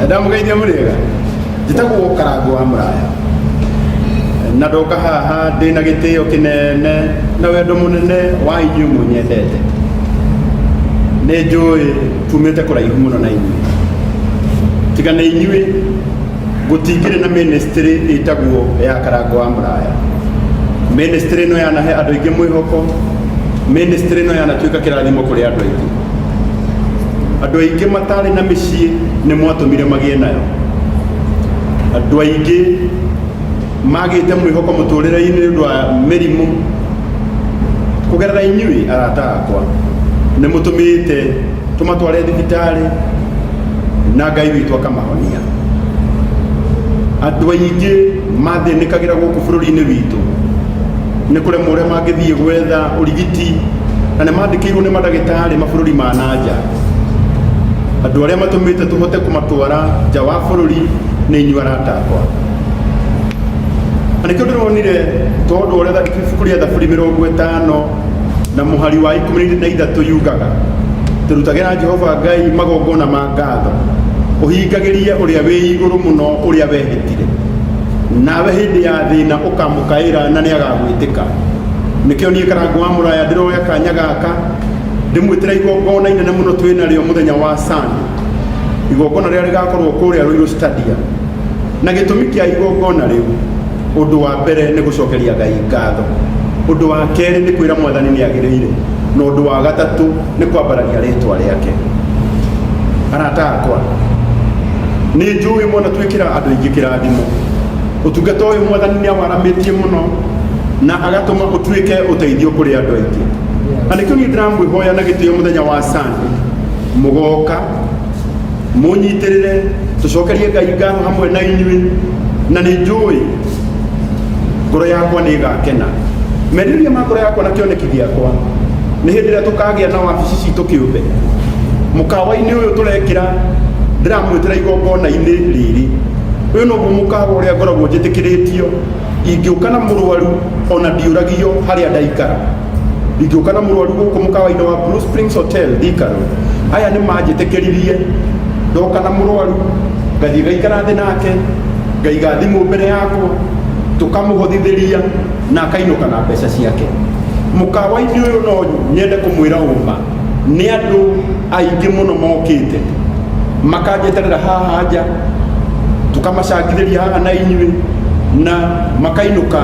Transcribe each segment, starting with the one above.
Ndamũgeithia mũrĩega. Njĩtagwo Karangũ wa Mũraya. Na ndoka haha ndĩna gĩtĩo kĩnene na wendo mũnene wa inyuĩ mũnyendete. Nĩ njũĩ tumĩte kũraihu mũno na inyuĩ. Tiga nĩ inyuĩ gũtingĩrĩ na ministry ĩtagwo ya Karangũ wa Mũraya. Ministry ĩno yanahe andũ aingĩ mwĩhoko. Ministry ĩno yanatuĩka kĩrathimo kũrĩ andũ aingĩ. Andũ aingĩ matarĩ na mĩciĩ nĩ mwatũmire magĩe nayo. Andũ aingĩ magĩte mwĩhoko mũtũrĩre-inĩ nĩ ũndũ wa mĩrimũ. Kũgerera inyuĩ arata akwa nĩ mũtũmĩte tũmatware thibitarĩ na Ngai witũ akamahonia. Andũ aingĩ mathĩnĩkagĩra gũkũ bũrũri-inĩ witũ nĩ kũremwo ũrĩa mangĩthiĩ gwetha ũrigiti na nĩ mandĩkĩirwo nĩ mandagĩtarĩ mabũrũri ma na nja. Andũ arĩa matũmĩte tũhote kũmatwara nja wa bũrũri nĩ inyuĩ arata akwa. Na nĩkĩo ndĩronire tondũ ũrĩa ibuku rĩa Thaburi 50 na mũhari wa 13 yugaga, tũrutagĩra Jehova Ngai magongona ma ngatho, ũhingagĩrie ũrĩa wĩ igũrũ mũno ũrĩa wehĩtire. Nawe hĩndĩ ya thĩna ũkamũkaĩra na nĩ agagwĩtĩka. Nĩkĩo niĩ Karangũ wa Mũraya ndĩroya kanya gaka ndĩmwĩtĩra igongona inene mũno twĩ narĩo mũthenya wa Sunday, igongona rĩrĩa rĩgakorwo kũrĩa Ruiru Stadium. Na gĩtũmi kĩa igongona rĩu, ũndũ wa mbere nĩ gũcokeria Ngai ngatho, ũndũ wa kerĩ nĩ kwĩra Mwathani nĩ agĩrĩire, na ũndũ wa gatatũ nĩ kwambararia rĩtwa rĩake. Arata akwa, nĩ njũĩ mwana twĩkĩra andũ aingĩ kĩrathimo. Ũtungata ũyũ Mwathani nĩ awaramĩtie mũno na agatũma ũtuĩke ũteithio kũrĩ andũ aingĩ. Na nĩkĩo niĩ ndĩramwĩhoya na gĩtĩo mũthenya wa Sunday mũgoka mũnyitĩrĩre tũcokerie Ngai ngatho hamwe na inyuĩ, na nĩ njũĩ ngoro yakwa nĩ ĩgakena. Merirĩria ma ngoro yakwa na kĩoneki gĩakwa nĩ hĩndĩ ĩrĩa tũkagĩa na wabici citũ kĩũmbe. Mũkawa-inĩ ũyũ tũrekĩra ndĩramwĩtĩra igongona-inĩ rĩrĩ. Ũyũ noguo mũkawa ũrĩa ngoragwo njĩtĩkĩrĩtio ingĩũka na mũrwaru ona ndiũragio harĩa ndaikara. Ingĩũka na mũrwaru gũkũ mũkawa-inĩ wa Blue Springs Hotel Thika Road, aya nĩ manjĩtĩkĩririe ndoka na mũrwaru ngathiĩ ngaikara thĩ nake, ngaiga thimũ mbere yakwa, tũkamũhothithĩria na akainũka na mbeca ciake. Mũkawa-inĩ ũyũ no nyende kũmwĩra ũma, nĩ andũ aingĩ mũno mokĩte makanjeterera haha nja, tũkamacangithĩria haha na inyuĩ na makainũka.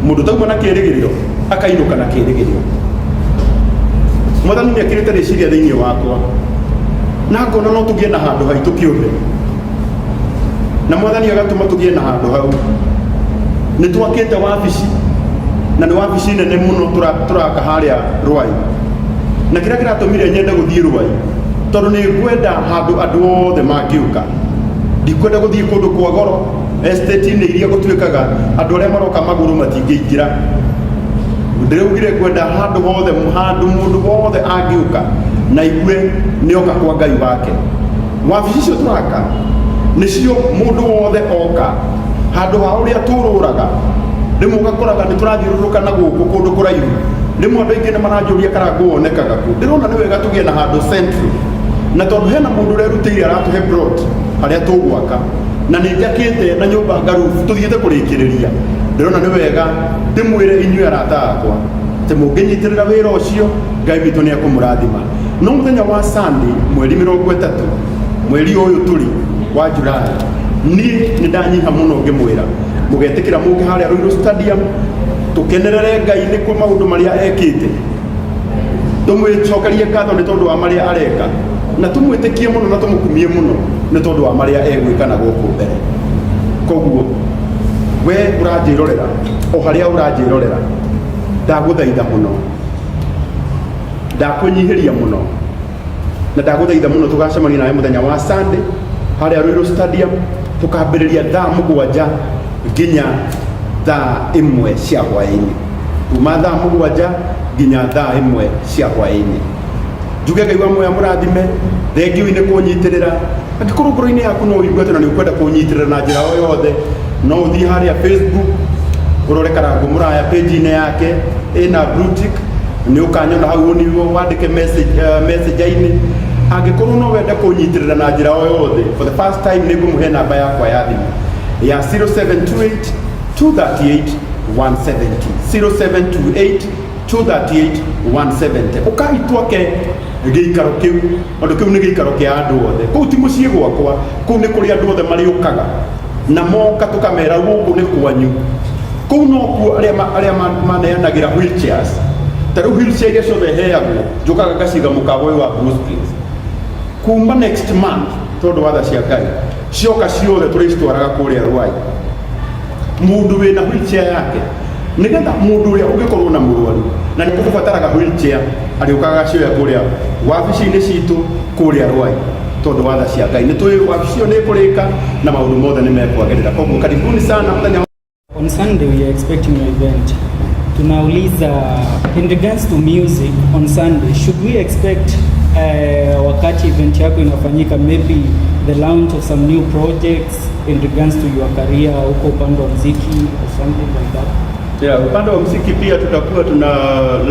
Mũndũ tauma na kĩrĩgĩrĩro akainũka na kĩrĩgĩrĩro. Mwathani nĩ ekĩrĩte rĩciria thĩinĩ wakwa na ngona no tũgĩe na handũ haitũ kĩũmbe, na Mwathani agatũma tũgĩe na handũ hau. Nĩ twakĩte wabici na nĩ wabici nene mũno tũraka harĩa Rwai, na kĩrĩa kĩratũmire nyende gũthiĩ Rwai tondũ nĩ ngwenda handũ andũ othe mangĩũka. Ndikwenda gũthiĩ kũndũ kwa goro, estate-inĩ iria gũtuĩkaga andũ arĩa maroka magũrũ matingĩingĩra. Ndĩraugire ngwenda handũ hothe, handũ mũndũ wothe angĩũka na igue nĩoka kwa Ngai wake. Wabici icio tũraka nĩcio mũndũ wothe oka, handũ ha ũrĩa tũrũraga. Rĩmwe ũgakoraga nĩ tũrathiũrũrũka na gũkũ kũndũ kũraihu. Rĩmwe andũ aingĩ nĩ maranjũria Karangũ wonekaga kũ. Ndĩrona nĩ wega tũgĩe na handũ central, na tondũ hena mũndũ ũrerutĩire aratũhe plot harĩa tũgwaka, na nĩ njakĩte na nyũmba ngarubu tũthiĩte kũrĩkĩrĩria. Ndĩrona nĩ wega ndĩmwĩre inyuĩ arata akwa atĩ mũngĩnyitĩrĩra wĩra ũcio Ngai witũ nĩ ekũmũrathima. No mũthenya wa Sunday mweri 30 mweri ũyũ tũrĩ wa July, niĩ nĩ ndanyiha mũno ngĩmwĩra mũgetĩkĩra mũke harĩa Ruiru Stadium tũkenerere Ngai nĩ kwa maũndũ marĩa ekĩte, tũmwĩcokerie ngatho nĩ tondũ wa marĩa areka, na tũmwĩtĩkie mũno na tũmũkumie mũno nĩ tondũ wa marĩa egwĩka na gũkũ mbere. Koguo we ũranjĩrorera o harĩa ũranjĩrorera, ndagũthaitha mũno, ndakũnyihĩria mũno, na ndagũthaitha mũno tũgacemania nawe mũthenya wa Sunday harĩa Ruiru Stadium, tũkambĩrĩria thaa 7 nginya thaa 1 cia hwaĩ-inĩ, kuma thaa 7 nginya thaa 1 cia hwaĩ-inĩ. Njuge Ngai wa muoyo amũrathime, thengiũ-inĩ kũnyitĩrĩra. Angĩkorwo ngoro-inĩ yaku no ũigue atĩ na nĩ ũkwenda kũnyitĩrĩra na njĩra o yothe, no ũthiĩ harĩa Facebook ũrore Karangũ Mũraya page-inĩ yake ĩna blue tick, nĩ ũkanyona hau ũniwe wandĩke message, message-inĩ. Angĩkorwo no wende kũnyitĩrĩra na njĩra o yothe, for the first time nĩ ngũmũhe namba yakwa ya thimũ ya 0728 238 170, 0728 238 170. Ũkai twake gĩikaro kĩu, tondũ kĩu nĩ gĩikaro kĩa andũ othe. Kũu ti mũciĩ gwakwa, kũu nĩ kũrĩa andũ othe marĩũkaga, na moka tũkamera gũkũ nĩ kwanyu. Kũu nokuo arĩa maneanagĩra wheelchairs, ta rĩu wheelchair iria ciothe heagwo njũkaga ngaciga mũkawa ũyũ wa Blue Springs. Kuma next month, tondũ wa tha cia Ngai, cioka ciothe tũrĩcitwaraga kũrĩa Rwai. Mũndũ wĩna wheelchair yake, nĩgetha mũndũ ũrĩa ũngĩkorwo na mũrwaru na nĩ kũbataraga wheelchair, arĩũkaga agacioya kũrĩa wabici-inĩ citũ kũrĩa Rwai. Tondũ wa tha cia Ngai, nĩ tũĩ wabici ĩyo nĩ ĩkũrĩka na maũndũ mothe nĩ mekwagĩrĩra. Koguo karibuni sana mũthenya. On Sunday we are expecting your event. Tunauliza, in regards to music on Sunday, should we expect wakati event yako inafanyika, maybe the launch of some new projects in regards to your career huko upande wa muziki or something like that? Yeah, upande wa muziki pia tutakuwa tuna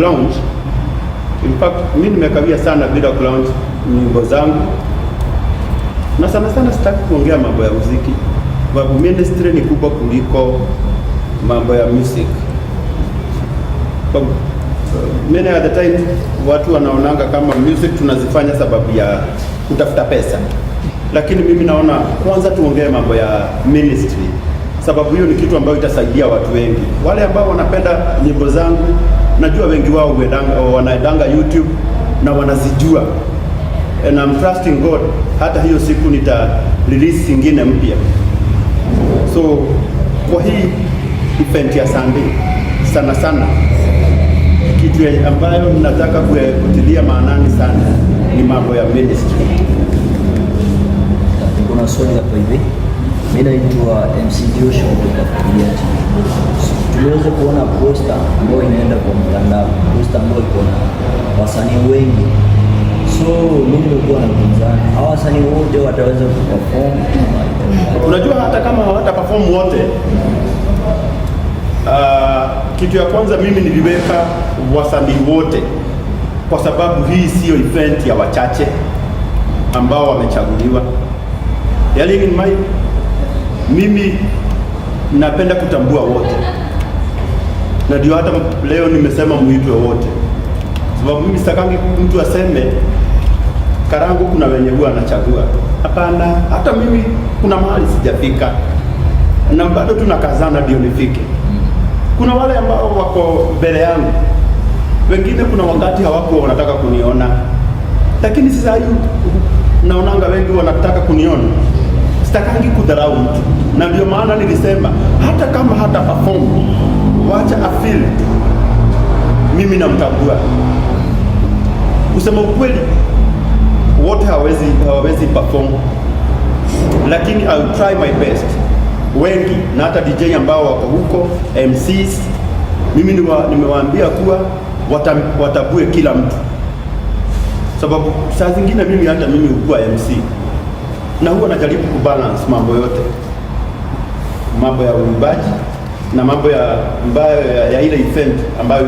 launch. In fact, mimi nimekawia sana bila ku launch nyimbo zangu, na sana sana sitaki kuongea mambo ya muziki sababu ministry ni kubwa kuliko mambo ya music. Kwa, many at the time watu wanaonanga kama music tunazifanya sababu ya kutafuta pesa, lakini mimi naona kwanza tuongee mambo ya ministry, sababu hiyo ni kitu ambayo itasaidia watu wengi. Wale ambao wanapenda nyimbo zangu, najua wengi wao wanaendanga YouTube na wanazijua, and I'm trusting God hata hiyo siku nita release ingine mpya. So kwa hii event ya Sunday, sana sana kitu ambayo nataka kutilia maanani sana ni mambo ya ministry. Kuna swali hapa hivi. Mimi naitwa MC Joshua kutoka Familia TV. Tuliweza kuona poster ambayo inaenda kwa mtandao, poster ambayo iko na wasanii wengi. So mimi nimekuwa naulizana, hawa wasanii wote wataweza kuperform ama itakuwaje? Unajua hata kama hawata perform wote, kitu ya kwanza mimi niliweka wasanii wote kwa sababu hii siyo event ya wachache ambao wamechaguliwa. Yaani in my, mimi napenda kutambua wote, na ndio hata leo nimesema muitwe wote, sababu mimi sitakangi mtu aseme Karangu kuna wenye huwa anachagua. Hapana, hata mimi kuna mahali sijafika na bado tunakazana ndio nifike. Kuna wale ambao wako mbele yangu, wengine kuna wakati hawakuwa wanataka kuniona, lakini sasa hivi naonanga wengi wanataka kuniona. Sitakangi kudharau mtu, na ndio maana nilisema hata kama hata perform, wacha afeel mimi namtambua. Kusema ukweli, wote hawawezi perform, lakini I'll try my best. Wengi na hata DJ ambao wako huko, MCs, mimi nimewaambia kuwa watambue kila mtu, sababu saa zingine mimi hata mimi hukuwa MC na huwa najaribu kubalance mambo yote, mambo ya uimbaji na mambo ya ambayo ya ile event ambayo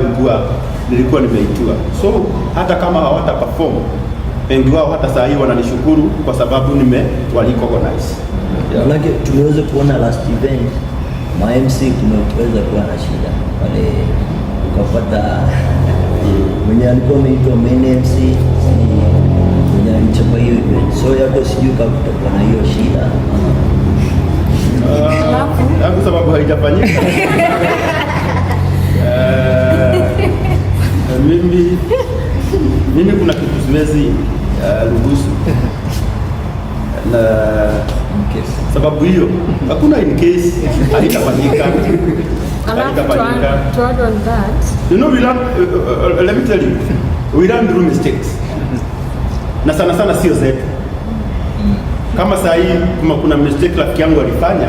nilikuwa nimeitua. So hata kama hawata perform, wengi wao hata saa hii wananishukuru kwa sababu nime warecognize. Yeah. Manake tumeweza kuona last event ma MC kumeweza kuwa na shida pale, ukapata mwenye alikuwa ameitwa main MC si mwenye alichapa hiyo event, so yako sijui kama kutakuwa na hiyo shida. Yangu sababu haijafanyika. Mimi kuna kitu siwezi ruhusu na In case. Sababu hiyo hakuna in case, haitafanyika. Alafu to Haitafanyika. add on that, You know, we learn, let me tell you, we learn through mistakes. Na sana sana sio zetu. Kama saa hii kama kuna mistake rafiki yangu alifanya,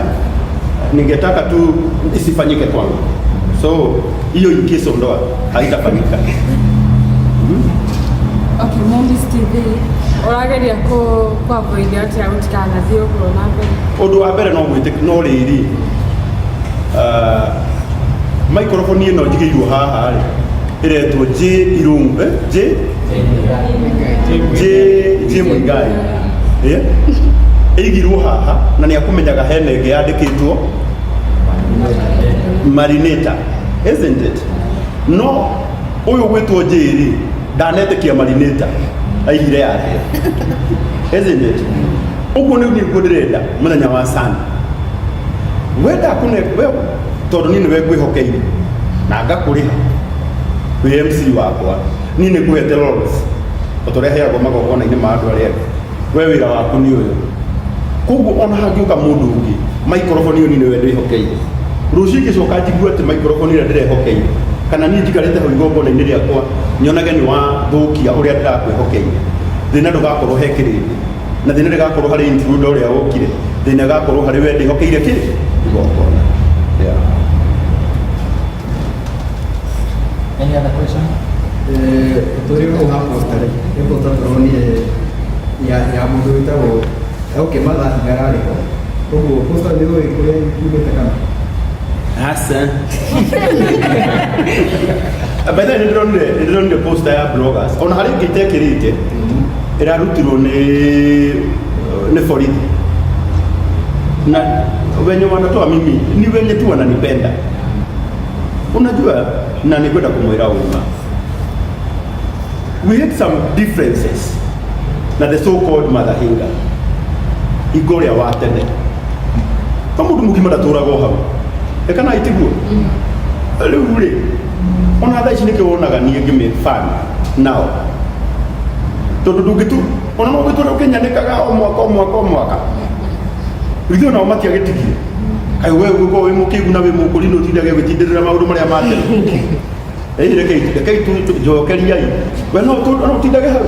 ningetaka tu isifanyike kwangu. So hiyo in case ondoa, haitafanyika. Okay, Mombis TV, ũrageria ku avoid atĩa gũtikanathiĩ ũguo na mbere? Ũndũ wa mbere no gwĩtĩ no rĩrĩ, microphone ĩno njigĩirwo haha rĩ, ĩretwo J Irungu, eh? J J J Muigai. Eh? Ĩigirwo haha na nĩ akũmenyaga hena ĩngĩ yandĩkĩtwo Marinata, isn't it? No ũyũ gwĩtwo J rĩ ndanetĩkia Marinata aigire yake, isn't it? Ũguo nĩguo nĩguo ndĩrenda mũthenya wa Sunday we ndakũne we tondũ niĩ nĩwe ngwĩhokeire na ngakũrĩha wĩ MC wakwa, niĩ nĩ ngũhete roles o ta ũrĩa heagwo magongona-inĩ ma andũ arĩa angĩ. We wĩra waku nĩ ũyũ, koguo ona hangĩũka mũndũ ũngĩ, microphone ĩyo niĩ nĩwe ndĩhokeire. Rũciũ ingĩcoka njigue atĩ microphone ĩrĩa ndĩrehokeire kana niĩ njikarĩte hau igongona-inĩ rĩakwa nyonage nĩ wathũkia ũrĩa ndĩrakwĩhokeire, thĩna ndũgakorwo he kĩrĩndĩ na thĩna ndĩgakorwo harĩ intruder ũrĩa wokire, thĩna ĩgakorwo harĩ we ndĩhokeire kĩ igongona, yeah. Any other question? Tũrĩ hau ha poster rĩ, nĩ poster tũronire ya mũndũ wĩtagwo, okay, Martha ararĩ ho, koguo poster nĩ ũĩ kũrĩa yumĩte kana? Asa. By the way, nĩndĩronire poster ya bloggers ona harĩ ĩngĩ itekĩrĩte ĩrarutirwo nĩ borithi na wenye wanatoa mimi ni wenye tu wananipenda, unajua, na nikwenda kumwĩra ũma, we had some differences na the so called Mother Hinga hingo ũrĩa wa tene no mũndũ mũgima ndatũragwo hau ĩkana itiguo rĩu rĩ ona thaa ici nĩkĩo wonaga niĩ ngĩmĩban nao tondũ ndũngĩtu ona no ũngĩtũra ũkĩnyanĩkaga o mwaka o mwaka o mwaka, ithuĩ nao matiagĩtigire. Kaĩ we ũgĩkorwo wĩ mũkĩgu na wĩ mũkũri nĩ ũtindage ũgĩtindĩrĩra maũndũ marĩa ma tene. Ĩĩ, rekei njokeriai we no ũtindage hau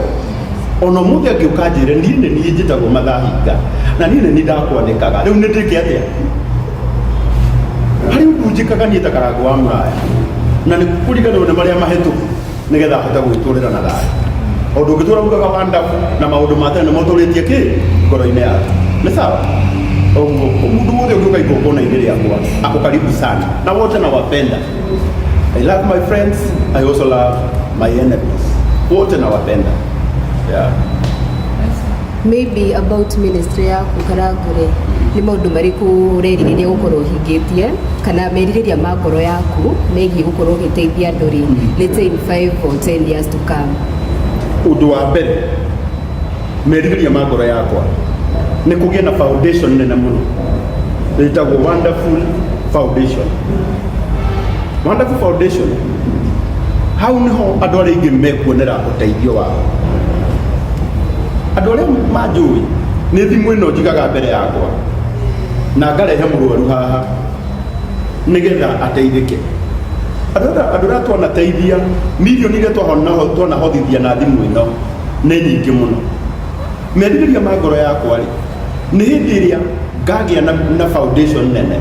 ona ũmũthĩ angĩũka njĩre niĩ nĩ niĩ njĩtagwo Mathahinga na niĩ nĩ niĩ ndakwanĩkaga rĩu nĩ ndĩke atĩa harĩ ũndũ njĩkaga niĩ ta Karango wa Mũraya na nĩ kũriganĩrwo nĩ marĩa mahĩtũku nĩgetha hote gwĩtũrĩra na thayũ ũndũ ũngĩtũra ugaga wandabu na maũndũ ma tene nĩmo ũtũrĩtie kĩ ngoro-inĩ yaku nĩ sawa. Ũguo mũndũ wothe ũngĩũka igongona-inĩ rĩakwa ako karibu sana na wote nawapenda. I love my friends, I also love my enemies, wote nawapenda, yeah. Maybe about ministry yaku, Karango rĩ, nĩ maũndũ marĩkũ ũrerirĩria gũkorwo ũhingĩtie kana merirĩria ma ngoro yaku megiĩ gũkorwo ũgĩteithia andũ rĩ, let's say in 5 or 10 years to come? Ũndũ wa mbere, merirĩria ma ngoro yakwa nĩ kũgĩa na foundation nene mũno ĩtagwo Wonderful Foundation. Wonderful Foundation, hau nĩho andũ arĩa aingĩ mekuonera ũteithio wao. Andũ arĩa manjũĩ nĩ thimũ ĩno njigaga mbere yakwa na ngarehe mũrwaru haha nĩgetha ateithĩke. Andũ arĩa twanateithia, milioni iria twanahothithia na thimũ ĩno nĩ nyingĩ mũno. Merirĩria ma ngoro yakwa rĩ, nĩ hĩndĩ ĩrĩa ngagĩa na foundation nene.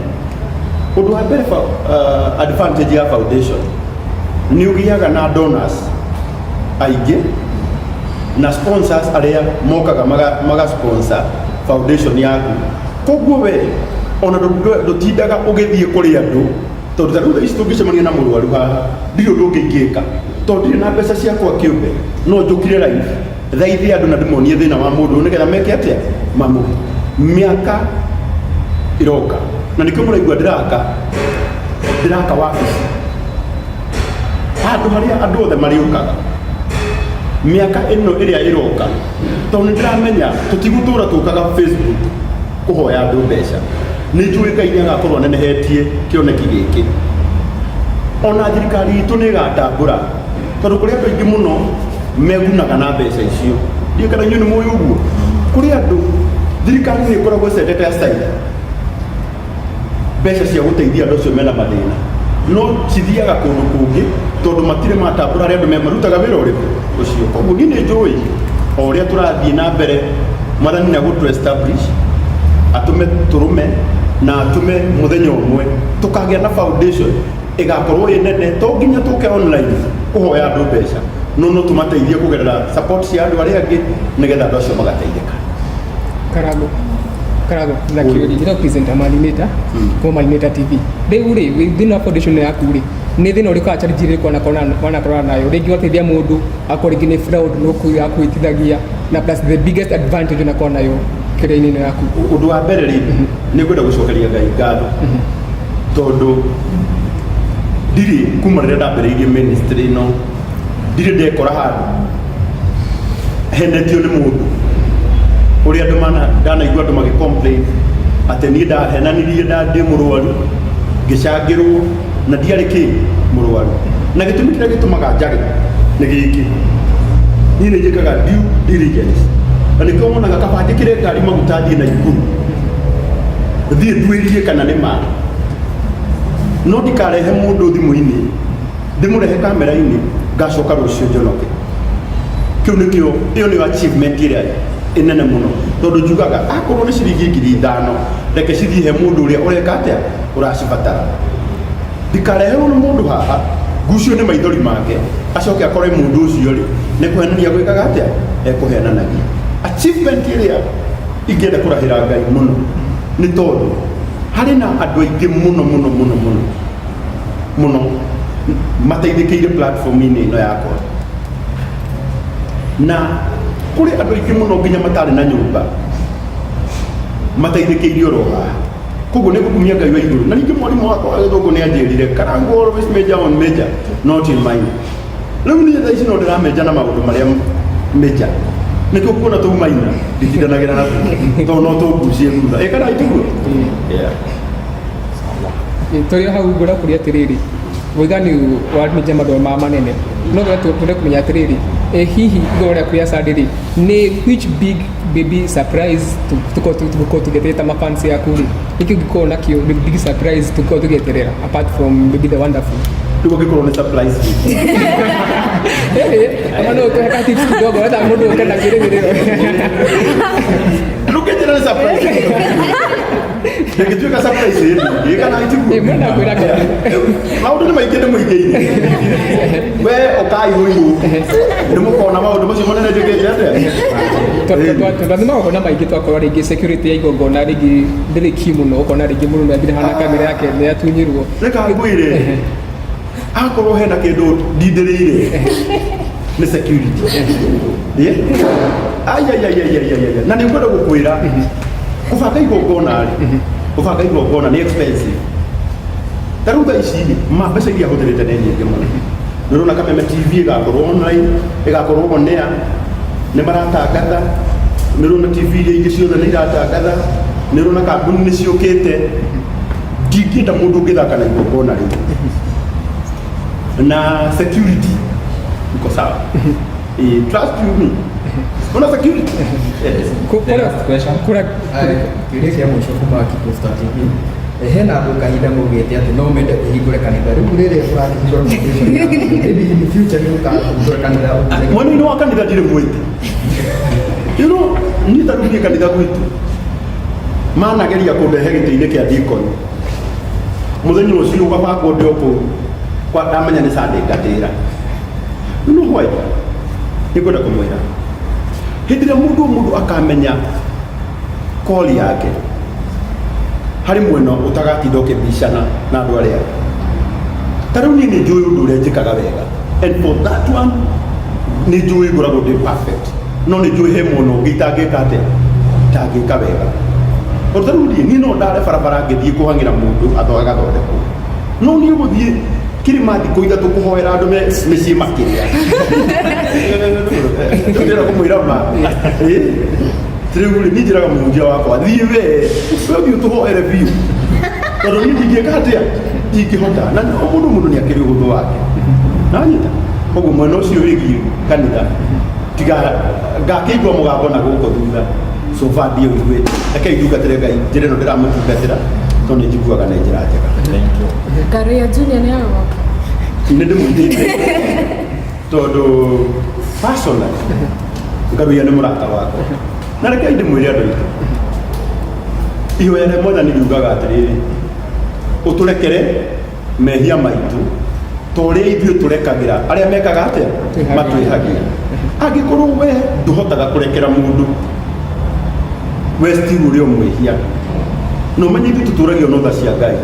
Ũndũ wa mbere, advantage ya foundation nĩ ũgĩaga na donors aingĩ na sponsors arĩa mokaga maga sponsor foundation yaku, koguo we ona ndũtindaga ũgĩthiĩ kũrĩ andũ, tondũ ta rĩu thaa ici tũngĩcemania na mũrwaru haha ndirĩ ũndũ ũngĩ ingĩka tondũ ndirĩ na mbeca ciakwa kĩũmbe, no njũkire live thaithie andũ na ndĩmonie thĩna wa mũndũ ũyũ nĩgetha meke atĩa mamũhe. Mĩaka ĩroka na nĩkĩo mũraigua ndĩraka wabici handũ harĩa andũ othe marĩũkaga mĩaka ĩno ĩrĩa ĩroka, tondũ nĩ ndĩramenya tũtigũtũra tũkaga Facebook kũhoya andũ mbeca. Nĩ njũĩ Ngai nĩ agakorwo anenehetie kĩoneki gĩkĩ, ona thirikari itũ nĩ ĩgatambũra, tondũ kũrĩ andũ aingĩ mũno megunaga na mbeca icio. Ndiũĩ kana inyuĩ nĩ mũĩ ũguo, kũrĩ andũ thirikari nĩ ĩkoragwo ĩcendete aside mbeca cia gũteithia andũ acio mena mathĩna, no cithiaga kũndũ kũngĩ tondũ matirĩ matambũra harĩa andũ marutaga wĩra ũrĩkũ ũcio. Koguo niĩ nĩ njũĩ o ũrĩa tũrathiĩ na mbere, Mwathani nĩ agũtũ establish, atũme tũrũme na atũme mũthenya ũmwe tũkagĩa na foundation ĩgakorwo ĩ nene, to nginya tũke online kũhoya andũ mbeca, no tũmateithie kũgerera support cia andũ arĩa angĩ nĩgetha andũ acio magateithĩka. Karago Karago na kiũria, njĩtagwo presenter Marinata kuma Marinata TV. Rĩu rĩ, wĩ thĩinĩ wa foundation yaku rĩ, Nĩ thĩna ũrĩkũ kana challenge ĩrĩkũ wanakorana nayo, rĩngĩ wateithia mũndũ akorwo rĩngĩ nĩ fraud no akwĩtithagia, na plus the biggest advantage unakorwo nayo kĩrĩa-inĩ ĩno yaku? Ũndũ wa mbere rĩ, nĩ ngwenda gũcokeria Ngai ngatho, tondũ ndirĩ, kuma rĩrĩa ndambĩrĩirie ministry ĩno, ndirĩ ndekora handũ henetio nĩ mũndũ ũrĩa andũ mana ndanaigua andũ magĩ complain atĩ niĩ ndahenanirie ndĩ mũrwaru, ngĩcangĩrwo na ndiarĩ kĩ mũrwaru. Na gĩtũmi kĩrĩa gĩtũmaga njage nĩ gĩkĩ: niĩ nĩ njĩkaga due diligence, na nĩkĩo wonaga kaba njĩkĩre ngari maguta, thiĩ na igũrũ, thiĩ nduĩrie kana nĩ ma, no ndikarehe mũndũ thimũ-inĩ, ndĩmũrehe kamera-inĩ, ngacoka rũciũ njonoke. Kĩu nĩkĩo, ĩyo nĩyo achievement ĩrĩa ĩnene mũno, tondũ njugaga akorwo nĩ ciringi 5,000, reke cithiĩ he mũndũ ũrĩa ũreka atĩa, ũracibatara. Ndikareherwo nĩ mũndũ haha ngucio nĩ maithori make, acoke akore mũndũ ũcio rĩ, nĩ kũhenania gwĩkaga atĩa, ekũhenanagia. Achievement ĩrĩa ingĩenda kũrahĩra Ngai mũno nĩ tondũ harĩ na andũ aingĩ mũno mũno mũno mũno mũno mateithĩkĩire platform-inĩ ĩno yakwa, na kũrĩ andũ aingĩ mũno nginya matarĩ na nyũmba mateithĩkĩire oro haha. Koguo nĩ ngũkumia Ngai wa igũrũ. Na ningĩ mwarimũ wakwa wa gĩthũngũ nĩ anjĩrire, "Karangu, always major on major, not in minor." Rĩu niĩ thaa ici no ndĩramenja na maũndũ marĩa major, nĩkĩo kuona tũu maina nditindanagĩra natuo, tondũ no tũngucie thutha. Ĩ kana itiguo? Yeah. Tũrĩ hau ngwenda kũria atĩrĩrĩ, wĩga nĩ wamenja maũndũ ma manene, no twende kũmenya atĩrĩrĩ, hihi igũrũ rĩaku rĩa Sunday rĩ, nĩ which big baby surprise tũgũkorwo tũgĩeterera ta mafans yaku rĩ? Nĩkĩ ũngĩkorwo nakĩo, big big surprise tũgũkorwo tũgĩeterera apart from maybe the wonderful? Rĩu ũngĩkorwo nĩ surprise. Ama no ũtũhe ka tips kidogo hata mũndũ ũkenda kĩrĩgĩrĩro? Ndũngĩnjĩra nĩ surprise, ndĩngĩtuĩka surprise ĩndĩ ĩ kana itiguo? Ĩ, mwenda kwĩra Maũndũ nĩ maingĩ, nĩ mũingĩ-inĩ we ũkai ũirũ, nĩ mũkona maũndũ macio manene njĩkĩte atĩa. Tondũ magongona maingĩ twakorwo rĩngĩ security ya igongona rĩngĩ ndĩrĩ ki mũno, ũkona rĩngĩ mũndũ nĩ athire hana kamera yake nĩ atunyirwo. Reka ngwĩre, akorwo hena kĩndũ ndindĩrĩire nĩ security. Ĩ? Ai, ai, ai, ai, ai, ai, ai. Na nĩ ngwenda gũkwĩra, kũbanga igongona rĩ, kũbanga igongona nĩ expensive. Ta rĩu thaa ici rĩ, ma mbeca iria hũthĩrĩte nĩ nyingĩ mũno. Nĩ ũrona Kameme TV ĩgakorwo online, ĩgakorwo on air, nĩ maratangatha. Nĩ ũrona TV iria ingĩ ciothe nĩ iratangatha. Nĩ ũrona kambuni nĩ ciũkĩte. Ndingĩenda mũndũ ũngĩthaka na igongona rĩu. Na security iko sawa. Trust you me, una security, yes. The last question. Kũra Kĩũria kĩa mũico kuma Kiko Star TV. Hena andũ kahinda maugĩte atĩ no mende ũhingũre kanitha. Rĩu rĩrĩa ũrakĩhingũra foundation yaku, maybe in the future nĩ ũkahingũra kanitha? Mwena-inĩ wa kanitha ndirĩ mwĩti. Niĩ ta rĩu niĩ kanitha gwitũ manageria kũndehe gĩtĩ-inĩ kĩa deacon. Mũthenya ũcio ũgabangwo ndĩ o kũu kwa ndamenya nĩ Sunday ngatĩra. You know why? Nĩ ngwenda kũmwĩra, hĩndĩ ĩrĩa mũndũ akamenya call yake, harĩ mwena ũtagatinda ũkĩbicana na andũ arĩa angĩ. Ta rĩu niĩ nĩ njũĩ ũndũ ũrĩa njĩkaga wega, and for that one nĩ njũĩ ngoragwo ndĩ perfect, no nĩ njũĩ he mwena ũngĩ itangĩka atĩa, itangĩka wega. Tondũ ta rĩu niĩ no ndare barabara ngĩthiĩ kũhang'ĩra mũndũ agathondekwo, no niĩ gũthiĩ kĩrĩma thikũ 3 kũhoera andũ me mĩciĩ makĩrĩa, ndĩrenda kũmwĩra ma. Ĩ, rĩu rĩ, niĩ njĩraga mũhunjia wakwa, "Thiĩ we, we ũthiĩ ũtũhoere biũ, tondũ niĩ ndingĩka atĩa, ndingĩhota." Na o mũndũ nĩ akĩrĩ ũhũthũ wake, nanyita. Koguo mwena ũcio wĩgiĩ kanitha, tiga ngakĩigua mũgambo na gũkũ thutha, so far ndiĩ ũiguĩte. Rekei ndungatĩre Ngai njĩra ĩno ndĩramũtungatĩra, tondũ nĩ njiguaga nĩ njĩra njega. Thank you. Ngaruiya Junior nĩ agoka? Nĩ ndĩmwĩtĩte, tondũ personally Ngaruiya nĩ mũrata wakwa. Na rekei ndĩmwĩre, andũ aitũ, ihoya rĩa Mwathani riugaga atĩrĩrĩ, "Ũtũrekere mehia maitũ ta ũrĩa ithuĩ tũrekagĩra arĩa mekaga atĩa?" Twĩhagia. Matwĩhagia. Angĩkorwo we ndũhotaga kũrekera mũndũ, we still ũrĩ o mwĩhia. Na ũmenye ithuĩ tũtũragio no tha cia Ngai.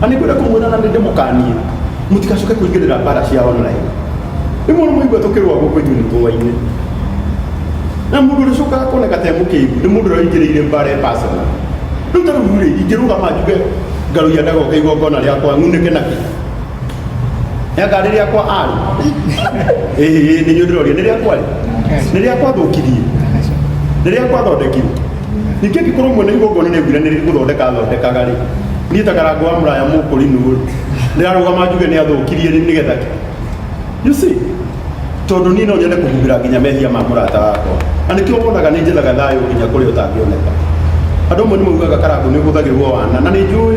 Na nĩ ngwenda kũmwĩra, na nĩ ndĩmũkanie. Mũtigacoke kũingĩrĩra mbara cia online. Rĩmwe nĩ mũigua tũkĩrũa gũkũ ithuĩ nĩ tũaine. Na mũndũ ũrĩa ũcokaga kuoneka ta e mũkĩgu nĩ mũndũ ũrĩa ũingĩrĩire mbara e personal. Rĩu ta rĩu rĩ, ingĩrũgama njuge Ngaruiya ndagoka igongona rĩakwa ng'unĩke nakĩ? Nĩ anga rĩ rĩakwa arĩ? Ĩĩ nĩ inyuĩ ndĩroria, nĩ rĩakwa rĩ? Nĩ rĩakwa thũkirie? Nĩ rĩakwa thondekire? Ningĩ angĩkorwo mwene igongona nĩ augire nĩ gũthondeka athondekaga rĩ, niĩ ta Karangũ wa Mũraya mũkũrinũ rĩ, ndĩrarũgama njuge nĩ athũkirie rĩ nĩgetha kĩ? You see? Tondũ niĩ no nyende kũhumbĩra nginya mehia ma mũrata wakwa. Na nĩkĩo wonaga nĩ njethaga thayũ nginya kũrĩa ũtangĩoneka. Andũ amwe nĩ maugaga Karangũ nĩ ũhũthagĩrwo wana, na nĩ njũĩ.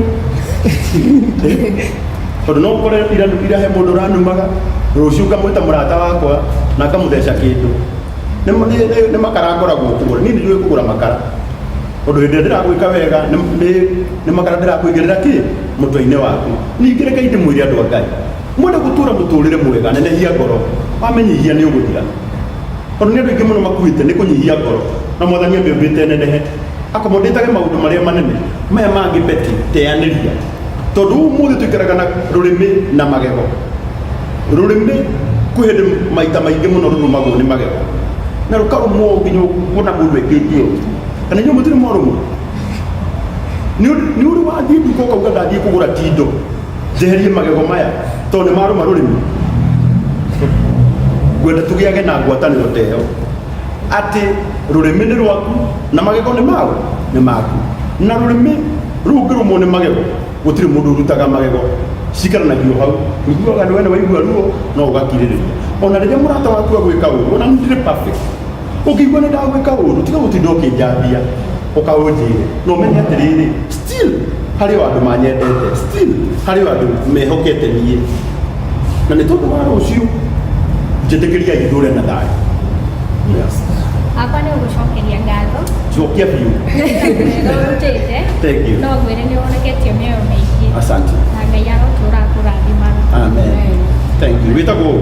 Tondũ no ũkore ira, ira he mũndũ ũranumaga, rũciũ ngamwĩta mũrata wakwa na ngamũtheca kĩndũ. Nĩ, nĩ, nĩ, nĩ makara ngoragwo kũgũra. Niĩ nĩ njũĩ kũgũra makara. Tondũ hĩndĩ ĩrĩa ndĩragwĩka wega, nĩ, nĩ, nĩ makara ndĩrakũigĩrĩra kĩ? Mũtwe-inĩ waku. Ningĩ rekei ndĩmwĩre andũ a Ngai. Mwende gũtũra mũtũrĩre mwega, nenehia ngoro. Wamenyihia nĩ ũgũthira. Tondũ nĩ andũ aingĩ mũno makuĩte nĩ kũnyihia ngoro. Na Mwathani amĩũmbĩte nenehe. Akomondĩtage maũndũ marĩa manene. Maya mangĩ petty, teanĩria. Tondũ ũmũthĩ tũikaraga na rũrĩmĩ na magego. Rũrĩmĩ kwĩ hĩndĩ maita maingĩ mũno rũrũmagwo nĩ magego. Na rũkarũmwo nginya ũkona mũndũ ekĩte ũũ. Kana inyuĩ mũtirĩ mwarũmwo? Nĩ ũrĩ wathiĩ nduka ũkauga ndathiĩ kũgũra tindo. Njeherie magego maya tondũ nĩ marũma rũrĩmĩ. Ngwenda tũgĩage na ngwatanĩro ta ĩyo atĩ rũrĩmĩ nĩ rwaku na magego nĩ mau nĩ maku. Na rũrĩmĩ rũngĩrũmwo nĩ magego gũtirĩ mũndũ ũrutaga magego, cikaranagia o hau. Ũiguaga nĩ we nĩ waigua ruo no ũgakirĩrĩria. Ona rĩrĩa mũrata waku agwĩka ũru, ona niĩ ndirĩ perfect, ũngĩigua nĩ ndagwĩka ũru tiga gũtinda ũkĩnjambia ũka ũnjĩre, na ũmenye atĩrĩrĩ, still harĩ o andũ manyendete, still harĩ o andũ mehokete niĩ, na nĩ tondũ wa rũciũ njĩtĩkĩriai ndũre na thayũ. Yes. Akwa nĩ ũgũcokeria ngatho. Cokia biũ. Wega ũrutĩte. Thank you. No ngwĩre nĩ ũhonoketie mĩoyo mĩingĩ. Asante. Na Ngai arotũra akũrathimaga. Amen. Thank you. Wĩtagwo ũ?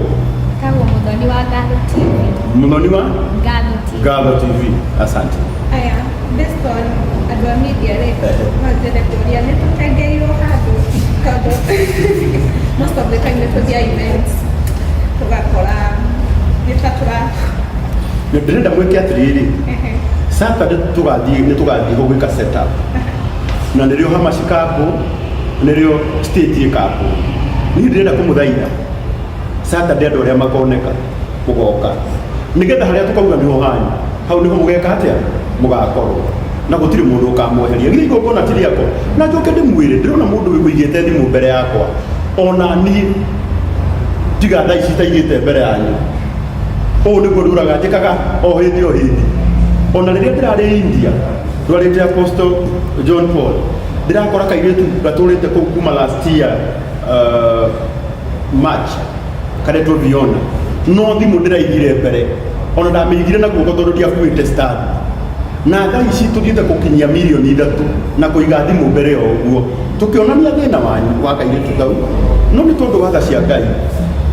Tagwo Mũthoni wa Ngatho TV. Mũthoni wa Ngatho TV. Ngatho TV. Asante. Aya, based on andũ a media rĩ, no njende kũria nĩ tũkengeirwo handũ tondũ most of the time nĩ tũthiaga events tũgakora nĩ ta tũra Ndĩrenda mwĩke atĩrĩrĩ, Saturday tũgathiĩ nĩ tũgathiĩ ho gwĩka setup. Na nĩrĩo Hamashi Cup, nĩrĩo state cup. Niĩ ndĩrenda kũmũthaitha Saturday andũ arĩa makoneka mũgoka nĩgetha harĩa tũkauga nĩho hanyu hau nĩho mũgeka atĩa mũgakorwo na gũtirĩ mũndũ ũkamweheria. Githĩ igongona ti rĩakwa? Na njoke ndĩmwĩre ndĩrona mũndũ ũigĩte thimũ mbere yakwa ona niĩ tiga thaa ici itaigĩte mbere yanyu. Ũũ nĩguo ndũraga njĩkaga o hĩndĩ o hĩndĩ. Ona rĩrĩa ndĩrarĩ India ndwarĩte Apostle John Paul ndĩrakora kairĩtu gatũrĩte kũu kuma last year March karetwo Viona no thimũ ndĩraigire mbere ona ndamĩigire na guoko tondũ ndiakuĩte stand na thaa ici tũthiĩte gũkinyia mirioni ithatũ na kũiga thimũ mbere o ũguo tũkĩonania thĩna wanyu wa kairĩtu kau no nĩ tondũ wa tha cia Ngai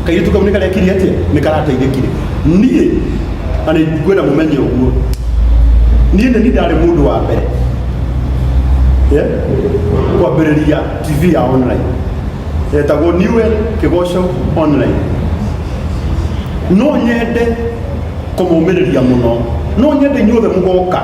kairĩtu kau nĩ karekire atĩa nĩ karateithĩkire niĩ na nĩ ngwenda mũmenye ũguo niĩ nĩ niĩ ndarĩ mũndũ wa mbere yeah? Kwambĩrĩria TV ya online yetagwo Newell Kĩgoco Online. No nyende kũmũmĩrĩria mũno, no nyende inyuothe mũgoka.